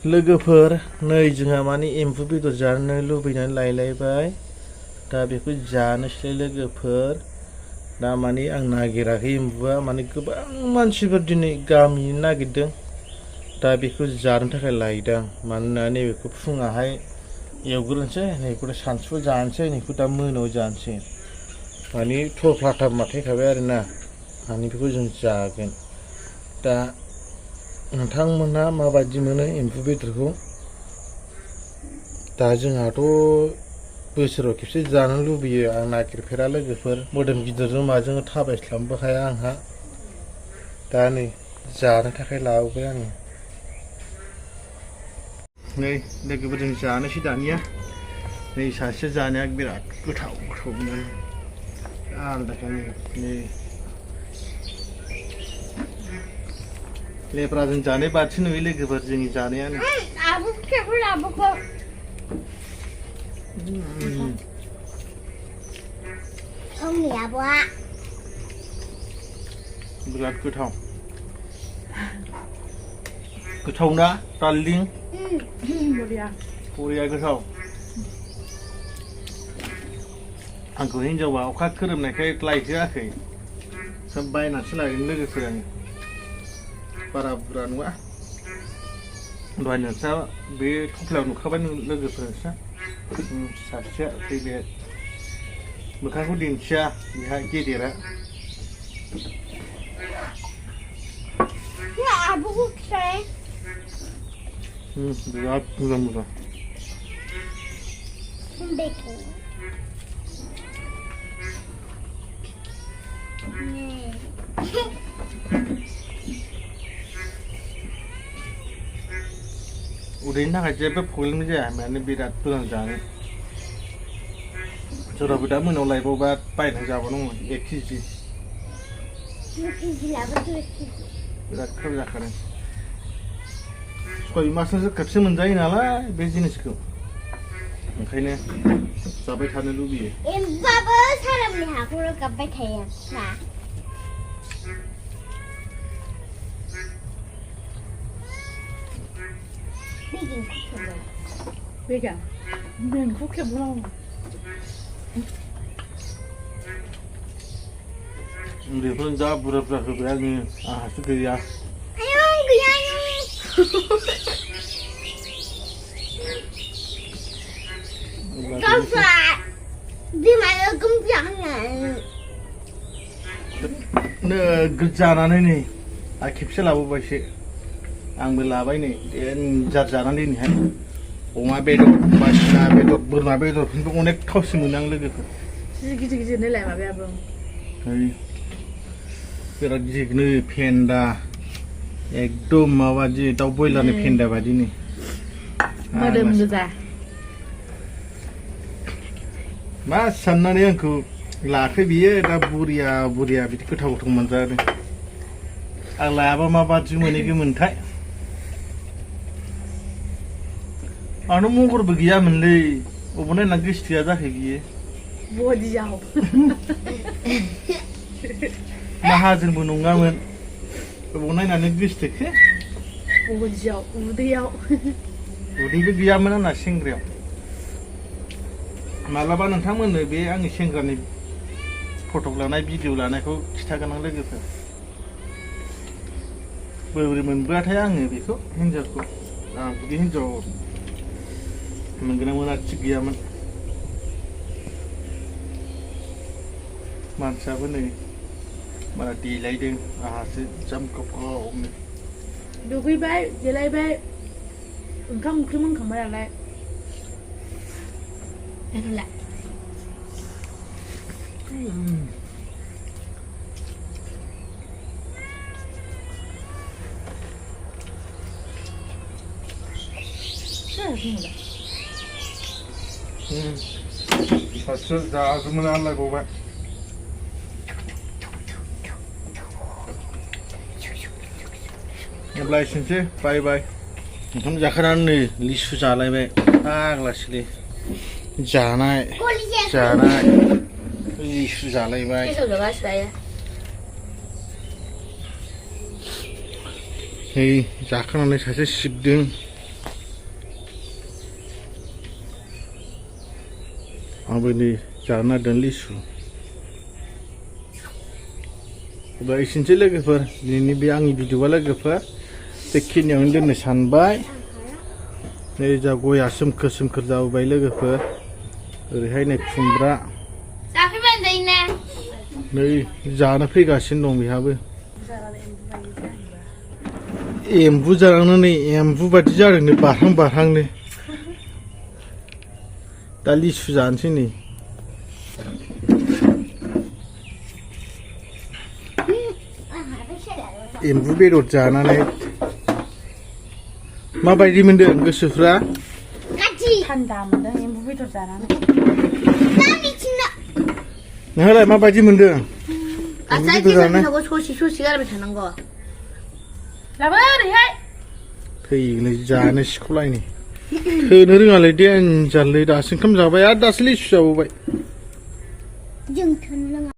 लोगोफोर नै जोंहा माने एम्बु बेदर जानो लुबैनानै लायलायबाय दा बेखौ जानोसै लोगोफोर दा माने आं नागिराखै एम्बुआ माने गोबां मानसिफोर दिनै गामिनि नागिरदों दा बेखौ जानो थाखाय लायदों मानोना नैबेखौ फुङावहाय एवग्रोनोसै नैखौ सानसुआव जानोसै नैखौ दा मोनायाव जानोसै माने थफ्लाथाब माथायखाबाय आरोना माने बेखौ जों जागोन दा नोंथांमोना माबायदि मोनो एम्बु बेदरखौ दा जोंहाथ' बोसोराव खेबसे जानो लुबैयो आं नागिरफेरा लोगोफोर मोदोम गिदिरजों माजों थाबायस्लाबनोबो हाया आंहा दा नै जानो थाखाय लाबोबाय आङो नै लोगोफोरजों जानोसै दानिया नै सासे जानाया बिराद गोथाव गोथावनो आलदाखानि नै लेब्राजों जानाय बादि नुयो लोगोफोर जोंनि जानायानो बिराद गोथाव गोथावना डार्लिं बरिया गोथाव आंखौ हिनजावा अखा खोरोमनायखाय लायहोआखै सोब बायनानैसो लायगोन लोगोफोर आङो बारा बुरजा नङा दहाय नोंस्रा बे थफ्लायाव नुखाबाय लोगोफोर नोंस्रा सासेया बे मोखांखौ दिन्थिया बेहा गेदेरा बिराद मोजां मोजां उदैनि थाखाय जेबो प्रब्लेम जाया माने बिराद मोजां जानो सोरबाबो दा मोनायाव लायबावबा बायनानै जाबावनांगौ 1 केजि बिराद खोब जाखादों 6 मासजोंसो खेबसे मोनजायो नालाय बे जिनिसखौ ओंखायनो जाबाय थानो लुबैयो एम्बुआबो सारामनि हाखौनो गाबबाय थायो ना Vega, ben kokuyor bu. उन्दैफोरनो जा बुरजा बुरजा होबाय आङो आंहासो गैया नोगोद जानानै नै आरो खेबसे लाबोबायसो आंबो लाबाय नै जार जानानै दिनैहाय अमा बेदर बायदिसिना बेदर बोरमा बेदरफोरनिबो अनेक थावसिन मोनो आं लोगोफोर गिदिर गिदिर नालाय माबायाबो बिराद गिदिरनो फेन्दा एकदम माबादि दाउ बयलारनि फेन्दा बादि नै मोदोम गोजा मा साननानै आंखौ लाखै बियो दा बुरिया बुरिया बिदि गोथाव गोथाव मोनजादों आं लायाबा माबादि मोनहैगौमोनथाय आंनो मंगरबो गैयामोनलै अबाव नायना गोसोथोआ जाखै बियो बदियाव माहाजोनबो नङामोन अबाव नायनानै गोसोथोखो बदियाव उदैयाव उदैबो गैयामोन आंना सेंग्रायाव मालाबा नोंथांमोननो बे आंनि सेंग्रानि फट' लानाय भिडिअ लानायखौ खिथागोन आं लोगोफोर बोरै मोनबोआथाय आङो बेखौ हिनजावखौ आं बिदि हिनजाव मोनगोन ना मोना थिग गैयामोन मानसियाबो नै बारा देलायदों आंहासो जामगावगावनो दुगैबाय देलायबाय ओंखाम ओंख्रि मोनखांबाय नालाय Enggak. Fasul जाजोबनो आनलायबावबाय अब्ला एसेनोसै बाय बाय ओंखाम जाखानानै नै लिसु जालायबाय फाग्लासोलै जानाय जानाय लिसु जालायबाय नै जाखानानै सासे सिबदों आंबो नै जानो नागिरदों लिसु अब्ला एसेनोसै लोगोफोर दिनैनि बे आंनि भिडिअआ लोगोफोर बेखिनियावनो दोननो सानबाय नै जा गया सोमखोर सोमखोर जाबोबाय लोगोफोर ओरैहाय नै खुमब्रा जाफैबाय जायोना नै जानो फैगासिनो दं बेहाबो एम्बु जानानै नै एम्बु बादि जादों नै बारहां बारहांनो दा लिसु जानोसै नै एम्बु बेदर जानानै माबायदि मोनदों गोसोफ्रा गाज्रि थान्दा मोनदों एम्बु बेदर जानानै दानिथिंना नोंहालाय माबायदि मोनदों एम्बु गासै बेदर जानानै बेदरखौ ससे गारबाय थानांगौ लाबो ओरैहाय थैलै जानो सिख'लायनो थोनो रोङालै देनजारलै दासो ओंखाम जाबाय आरो दासो लिसु जाबावबाय जों थोनो रोङा